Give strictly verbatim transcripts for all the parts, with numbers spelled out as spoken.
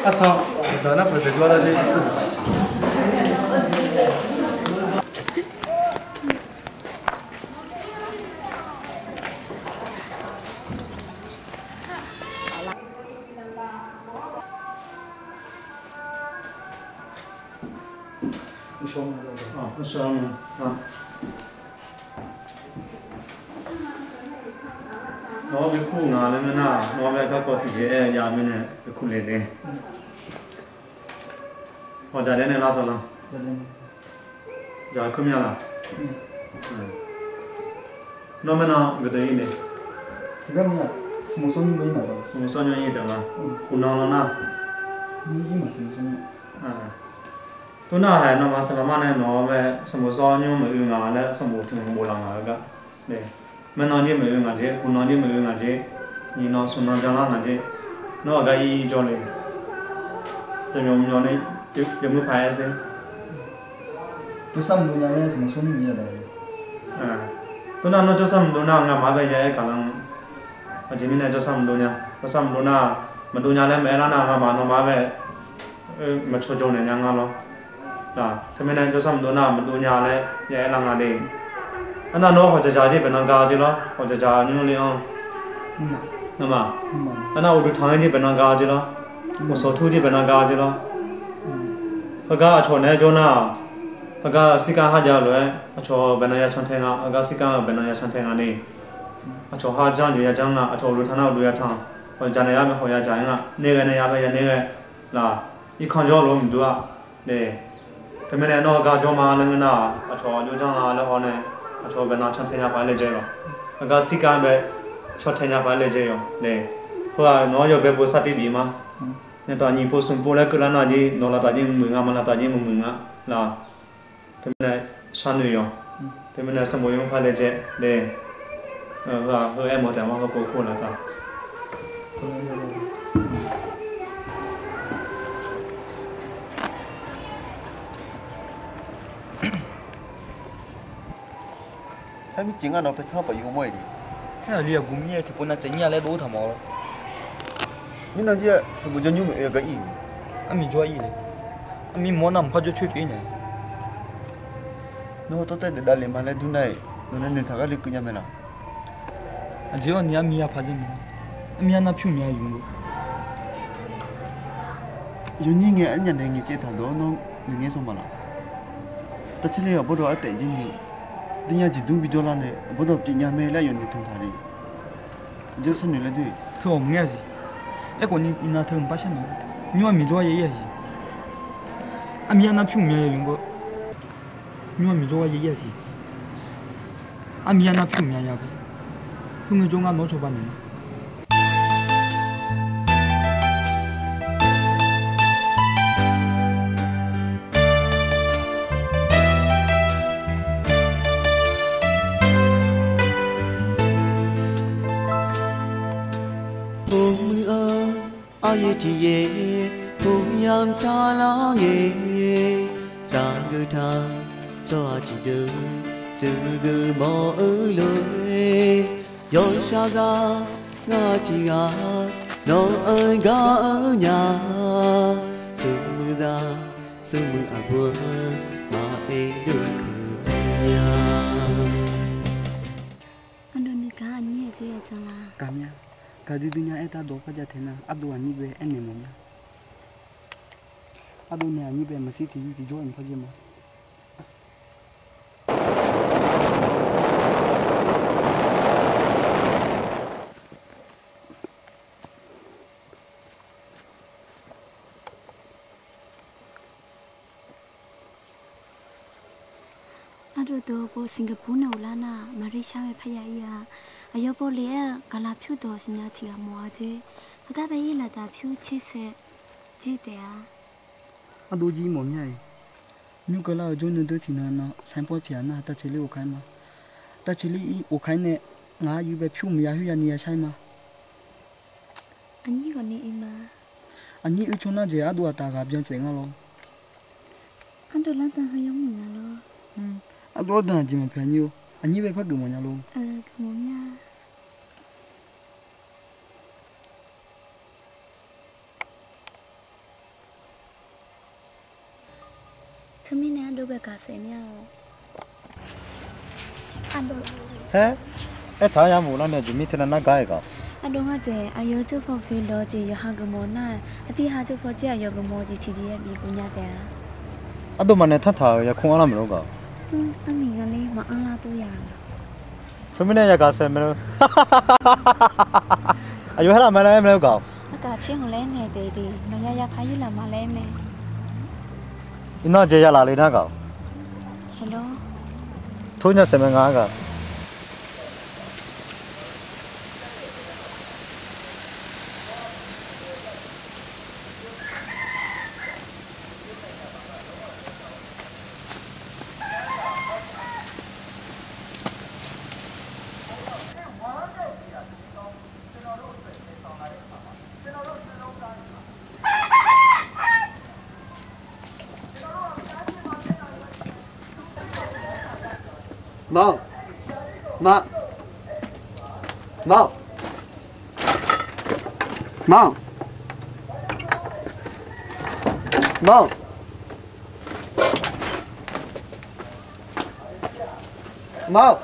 Arsan, dzaq nar peuq daeq jawr lar jer. Nawr bi kur nga laer ngeur nar, nawr bae garkawv tiqjeq aer-eu jav mirnae bi kur le le. Hawqjaq daef nae lar sawq lan. Dzaq kur mya laq. Nawr maer nan guiqdeuq ir le. Smq sawr nymr ir taef nga. Khofnan lan nar. Tov nar haeq nawmaf saqlaqma nae nawq-awr mae, smq sawr nymr maqoe nga laer smq tiq mq bof laf ngaq-eu gar. Maer nan jir maqoe ngaq jer, khofnan jir maqoe ngaq jer, nyiq nan smq nan byanlar ngaq jer. Nawr aqgar ir jawr le. Taqmyawf mawf nae yawmuiq paq-aer sher. Jawrsar mqdov nya laer smq sawr nymr maqya daq. Tov nar nawr jawrsar mqdov nar ngamaf-anr bae ya-aer gaqlar nga. Aqjeq mirnae jawrsar mqdov nya, jawrsar mqdov nar maqdov nya laer maqaer lar nar ngamaf nawmaf-anr bae maqcaw jawr naeq nya nga lawr. Teumirnae jawrsar mqdov nar maqdov nya laer ya-aer lar nga le. Arnav nawr hawqjaqjaq jir baeqnan ga-eu jeq lawr, hawqjaqjaq nymr le-anr. Nawmaf, arnav uqduq tanq-aer jir baeqnan ga-eu jeq lawr, uqsawq tur jir baeqnan ga-eu jeq lawr. Heugar aqcawq naeq-aer jawr nar-aq, heugar sirkar kharjav-eu lof-aer aqcawq baeqnan ya can tae nga, heugar sirkar-eu baeqnan ya can tae nga ni. Aqcawq kharjanr jeq ya janr nga, aqcawq uqduq tanq nar uqduq ya tanq, hawqjaq naeq-aer bae hawq ya jaq-aer nga, nae ghae nae ya bae ya nae ghae laf. Irkanr jawr lof-aer mqdur-a. Teumirnae nawr heugar jawr ma laer ngeur nar-aq, aqcawq jawr janr nga laer hawr nae, aqcawq baeqnan can tae nya paq-aer laejae lawq. Heugar sirkar bae can tae nya paq-aer laejae yawq le. Heu-aq nawq-anr yawbae pov sar tiv bif ma. Naeq taf nyiq pov smq pov laer keuvlar nar jir nawq laf taf jir mqmuiq nga, ma laf taf jir mqmuiq nga laf. Teumirnae sharnoeq yawq. Teumirnae sanqbof yawr paq laejae le. Heu-aq heu aermawf taef ma, heu pov kur laf taf. Aer mircif ngar nawq paetanr paf yuf mawr-iq le. Aer-aq li aqgeu mir-aer tiqpov nav tsaev nyir-a laer dov taq mawf-awr. Mirnan jir-a sanqbof jawr nymr maqoe gar ir-iq. Armiq jawr-a ir le. Armiq mawr nar mqpar jawr coer pyeuf-ir naeq. Nawr tawr taev daef davle ma laer dur nar-iq, nawq nae noeqtaq gar le keuv nya mae laf. Aqjeq-awr ni armiq ya paq janr mae. Armiq arnav pyur mya yuf-eu. Yawnyir ngae arnyaf nae ngaeq caev taq dawq-awr nawr noeqngae sanq ma laf. Tavcaer le aqbawr dawq artaef jir ni, deunya jeqdmr bi jawrlar nae aqbawr dawq pyeuf nya mae laer yawf noeqtaq taq le. Jawr sharnoeq laer dur-iq. Teu-awq maqngaer-a siq. Aerkhawf ni iqnan teu mqpar sharnoeq. Nymr armiq jawr-a ya ir-a siq. Armiq arnav pyur mya ya yuf-eu. Nymr armiq jawr-a ya ir-a siq. Armiq arnav pyur mya ya-eu. Khoerngae jawr ngar nawr cawba naeq-a. Pawmuiq-eu aqyuif tiq yaer, puq yamq tsaqlar ngae, tsaqgeu taq tsawrhaq tiqdeuq, teugeuf mawr-eu lof-aer, yawshaq zaq ngar tiq ghaq, nawq-anr gar-eu nya, smrmuiq zaq, smrmuiq aqbur-eu, maqaer dov-eu nya. Ardov ni gar aqnyir aqjeq ya dzan la? Gaqmya. Gaqdui dui nya aer dar dawq par jav taeq nar, ardov aqnyir bae aernaeq mawf nya. Ardov nae aqnyir bae maqshir tiqyir tiqjawr-iq mqpar jae ma. Ardov dov pov Singapore nae ghoflar nar, Malaysia ghae parya ir-a. Aqyawf pov le-aer-eu gaqlaq pyur dawq siqnya tiq ghaq mawf-a jeq. Heugar bae ir lafdaq pyur tser sae jir taef-a. Ardov jir mawf mya-iq, nymr keuvlar-eu jawrnui deur tiqnan nan sanqpawr pyeuf-a nar, tavceqler ghofkhaer ma. Tavceqler ir ghofkhaer nae, ngaq-anr yuif bae pyur maqya khoer yani ya shar-ir ma. Aqnyir ghawqni oe ma. Aqnyir oe caw nar jeq, ardov aqtaf ghaq byan tsaef ngar lawr. Ardov lar dan heu yawmuiq nga lawr. Ardov lar dan aqjeq maqpyeuf aqnyir-or. Aqnyir bae par geufmawf nya lor. Geufmawf mya. Teumirnae ardov bae gaq saef mya-awq. Ardov. Haer, aertaq-anr yamawf lar nae aqjeq mir teunav nar gar-iq gaq. Ardov ngar dzaeq, aqyawf-eu tsawrpaw poeq dawq jeq yawqha geufmawf nar, aqdirha tsawrpaw jir aqyawf geufmawf jeq tiqjeq yabi ghofnya taef-a. Ardov maqnaeq tanrtaq-euq yarkmr arlar maeq lor gaq. Armiq nga ler maqanr lar tov ya. Teumirnae yagaq saef mae lor. Aqyawf haer laf mae laer aer mae lor gaq. Aqkaq tser hmq laer aer naeq taef de, maqya ya par ir laf ma laer aer mae. Iqnan jeq ya laf le nar gaq. Tor nya saef mae nga gaq. Mawr. Ma. Mawr. Mawr. Mawr. Mawr.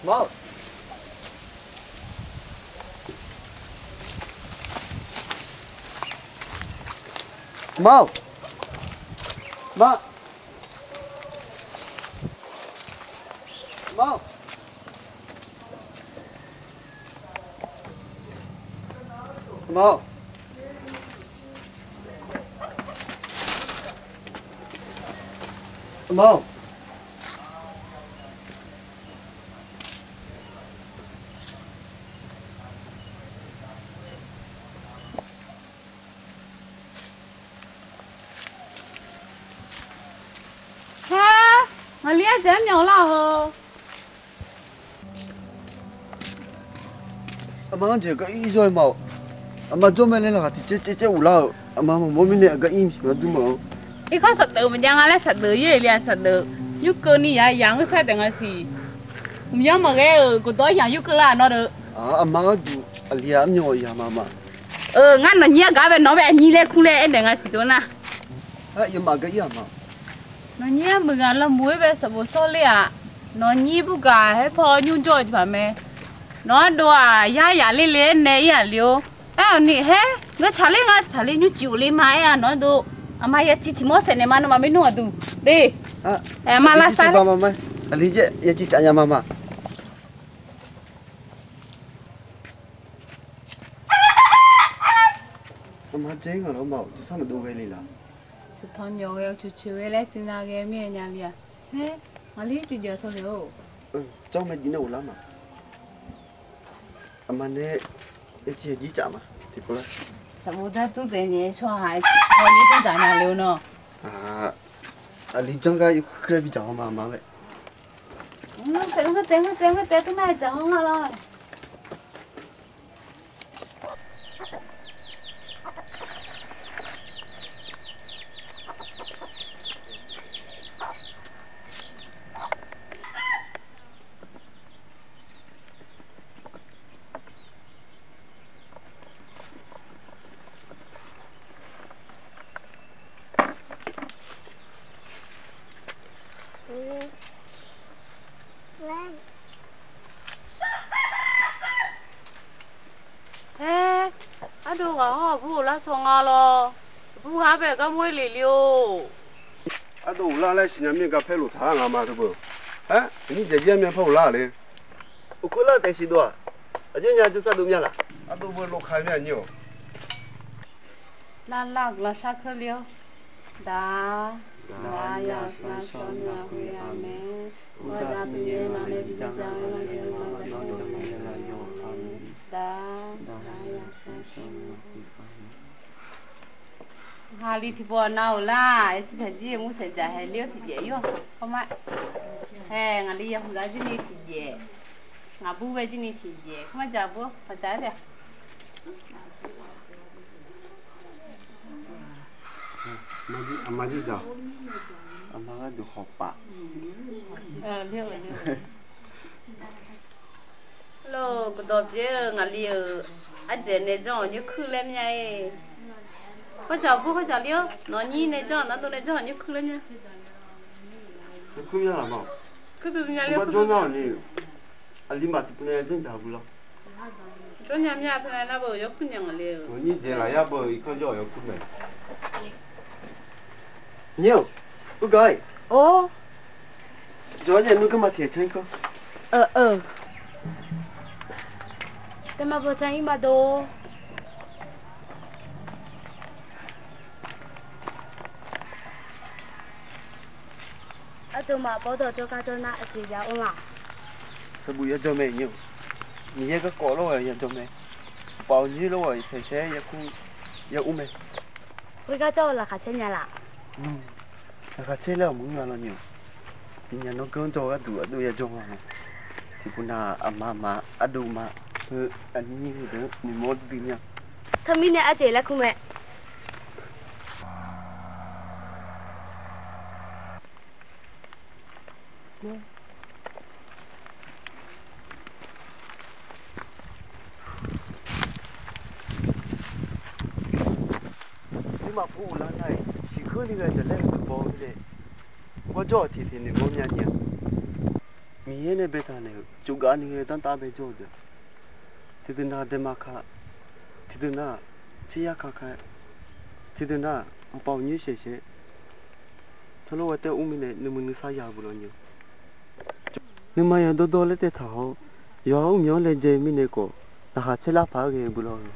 Mawr. Mawr. Mawr. Mawr. Mawr. Mawr. Haer, ngaqli-aer dzaeq-aer myawq lar-awq. Aqma-anr jeq gar ir jawr-eu ma-awq. Aqma jawr mae laer laqkhaq tiq caev caev caev ghoflar-euq. Aqma maqmawr mirnae aqgar ir maqdur ma-awq. Irkanr saqdeuf maqjav nga laer saqdeuf yaer-euq li-aq saqdeuf. Yurkeuv ni yaq yaq ngeur sar taef nga siq. Mqyanr maqghae-euq gawqdawq-aer yaq yurkeuv lar nawr deuq. Aqma gharduq aqli-aq mr nyaw-awq yaq ma ma. Ngar nawqnyir-aer gaq bae nawq bae aqnyir laer kur laer aernaeq nga siq tov nar. Nawqnyir-aer muiq ghaq lanmuiq-aer bae saqbof sawr ler-aq, nawqnyir burgaq haer paw nymr jawr-eu jeq paq mae. Nawq-anr dov-aq yar yaq ler le-aer nae ir-aq li-or. Aer-awq ni haer, ngeur tsaqler nga tsaqler nymrcif ghofle ma aer-a nawq-anr dov. Aqma yaciv tiq mawr saef naeq ma nawmaf maernmr aqduq de. Aqma lavsav aqli yaciv tsaf nya ma ma. Aqma dzae-ir ngaq lawr ma-awq, jawrsar maqdov ghae le laq. Ceuqtanq nyawq ghae-eu coeqcoeq ghae laer tsuif nav ghae mir-aer nya li-aq. Haer, ngaqli tiqjeq sawr le-or. Jawr mae diq nae ghoflar ma. Aqma nae yaciv aqjir tsaf ma tiqpov lar. Saqbof dar dur taef naeq-aer tsawrhaq hawnyir janr dzaq nya le-eu nawr. Aqli janr gar yawkuir laer bidzaq haw ma aqma bae. Ngeur taef ngeur taef ngeur taef ngeur taef tov nar-aer dzaq haw nga lawr. Aer, ardov ghaq-anr aqbur ghoflar saw nga lawr. Aqbur ghaq bae gar mawr-aer le le-or. Ardov ghoflar laer siqnya mir gar paer lof taq-a nga ma teu beu. Aer, aqnyir jaqjir-aer mya par ghoflar le. Uqkeuv lar taef siq dov-aq. Aqjox nya jawrsar dov mya laq. Ardov beu lof kaq mya nyir-awq. Lavlar guiqlanq sharkeuv le-awr, Daq, Daq, Yawsanr Sanqpaq Miqyaer-a mae. Uqdaq tiqjeq navnae bi ja-eu, Daq, Daq, Yawsanr Sanqpaq Miqyaer-a mae. Hali tiqpov nav-euq lar, yawtsir saqjir yawmuiq saeqdzaq haeq ler-awr tiqjeq yur-awq. Kawrmar, hae, ngaqli yahmq gar jir ni tiqjeq, ngaqbur bae jir ni tiqjeq, kawrmar dzaq bur-awr paqdzaq-aer taef. Aqma jir dzaq, aqma gharduq hawq paf. Lor, guiqdawq pyeuf-eu ngaqli-euq ardzaeq nae janr-awq nymrkuir laer mya-e. Khardzaq bur khardzaq ler-awr, nawq nyir nae janr-awq, nar dov nae janr-awq nymrkuir laer mya. Kuir mya laf ma. Kuir bymya ler-awr, jawr nar-awq ni. Aqli maf tiqpov nae janr dzaq bur lawr. Jawr nya mya teu nae nar beu yawkuir nya ngaq le-eu. Nawq nyir dzaeq laf yar beu irkanr jawr-awq yawkuir mae. Nyir-euq, ugar-iq. Or, jawr-aer nae nmr garma tiq aeq can ir kar. Daema baw can ir ma dor. Ardov maf bawrdawq jawrgar jawr nar aqjeq ya or ma. Saqbuq yajawr mae nyir-euq. Miqyaer garkawv lor-aq yajawr mae. Paf-eu nyoer lor-aq saeqsaer yar kur yar ur mae. Khoergar jawr-eu laqkhaq caer nya laf? Laqkhaq caer laer-awq maqngeur-a lawr nyir-euq. Miqnyaq nawr ganr jawr-eu gharduq ardov yajawr nga ma. Tiqpov nav aqma aqma ardov ma heu aqnyir heudeuq-anr noeqmawr duidui mya. Teumirnae ardzaeq laer kur mae. Nuima pov uqlar nar-iq, siqkeur ni ghae jaqlaer-eu dawqbaw-eu mirnae, gawrjawr-awq tiqteq noeqmawr mya nyir-a. Miqyaer nae baetaq naeq-euq tsofgaf ni ghae danrtav bae jawr-eu deuq, tiqdeuq nar daema ka, tiqdeuq nar tser yar ka ka, tiqdeuq nar-aq, anqpaf uqnyir shaeqshaeq, tawrlof ghae tae ur mirnae nuima nuisar ya-eu beu lawr nyir-a. Nuima yawdawr dawr laer taev taq-awr, yawqha-anr myanr laejae mirnae khawf, laqkhaq caer lar paq-aer ghae-eu beu lawr-eu.